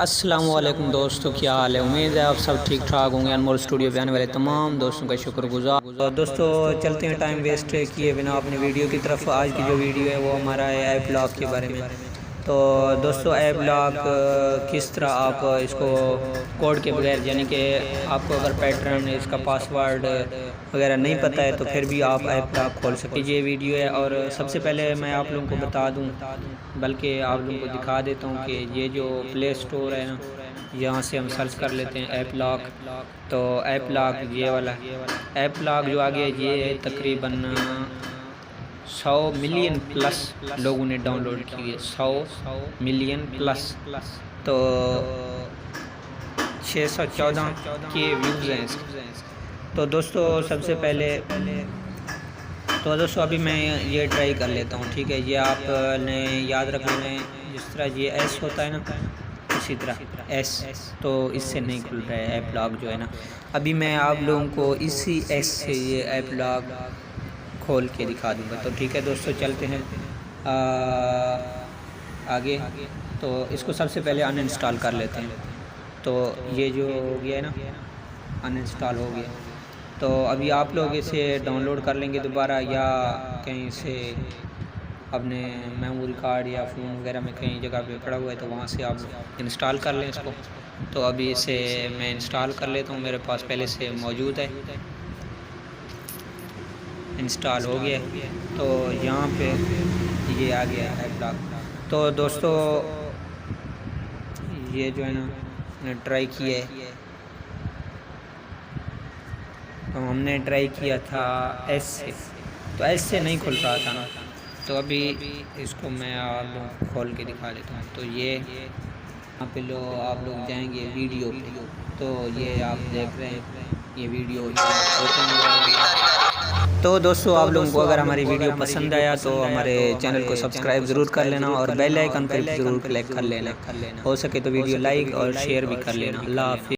السلام علیکم دوستو، کیا حال ہے؟ امید ہے آپ سب ٹھیک ٹھاک ہوں گے۔ انمول اسٹوڈیو پہ آنے والے تمام دوستوں کا شکر گزار۔ دوستو، چلتے ہیں ٹائم ویسٹ کیے بنا اپنی ویڈیو کی طرف۔ آج کی جو ویڈیو ہے وہ ہمارا ہے ایپ لاک کے بارے میں۔ تو دوستو، ایپ لاک کس طرح آپ اس کو کوڈ کے بغیر، یعنی کہ آپ کو اگر پیٹرن، اس کا پاسورڈ وغیرہ نہیں پتہ ہے تو پھر بھی آپ ایپ لاک کھول سکتے۔ یہ ویڈیو ہے اور سب سے پہلے میں آپ لوگوں کو بتا دوں، بلکہ آپ لوگوں کو دکھا دیتا ہوں کہ یہ جو پلے اسٹور ہے نا، یہاں سے ہم سرچ کر لیتے ہیں ایپ لاک۔ تو ایپ لاک یہ والا، ایپ لاک جو آ گیا، یہ تقریباً سو ملین پلس لوگوں نے ڈاؤن لوڈ کی ہے، سو ملین پلس۔ تو چھ سو چودہ کے ویوز ہیں اس کے۔ تو دوستو، سب سے پہلے تو دوستو، ابھی میں یہ ٹرائی کر لیتا ہوں، ٹھیک ہے؟ یہ آپ نے یاد رکھنا ہے، جس طرح یہ ایس ہوتا ہے نا، اسی طرح ایس، تو اس سے نہیں کھل رہا ہے ایپ لاک جو ہے نا۔ ابھی میں آپ لوگوں کو اسی ایس سے یہ ایپ لاک کھول کے دکھا دوں گا۔ تو ٹھیک ہے دوستو، چلتے ہیں آ، آگے۔ تو اس کو سب سے پہلے ان انسٹال کر لیتے ہیں۔ تو یہ جو ہو گیا ہے نا، ان انسٹال ہو گیا۔ تو ابھی آپ لوگ اسے ڈاؤن لوڈ کر لیں گے دوبارہ، یا کہیں سے اپنے میموری کارڈ یا فون وغیرہ میں کہیں جگہ پہ پڑا ہوا ہے تو وہاں سے آپ انسٹال کر لیں اس کو۔ تو ابھی اسے میں انسٹال کر لیتا ہوں، میرے پاس پہلے سے موجود ہے، انسٹال ہو گیا ہے۔ تو یہاں پہ یہ آ گیا ہے ایپ لاک۔ تو دوستو، یہ جو ہے نا، ٹرائی کیا ہے، تو ہم نے ٹرائی کیا تھا ایس سے، تو ایس سے نہیں کھل رہا تھا نا۔ تو ابھی اس کو میں آپ لوگوں کو کھول کے دکھا دیتا ہوں۔ تو یہ یہاں پہ لو، آپ لوگ جائیں گے ویڈیو پہ، تو یہ آپ دیکھ رہے ہیں، یہ ویڈیو اوپن ہوا ہے۔ تو دوستو، آپ لوگوں کو اگر ہماری ویڈیو پسند آیا تو ہمارے چینل کو سبسکرائب ضرور کر لینا اور بیل آئیکن پر ضرور کلک کر لینا۔ ہو سکے تو ویڈیو لائک اور شیئر بھی کر لینا۔ اللہ حافظ۔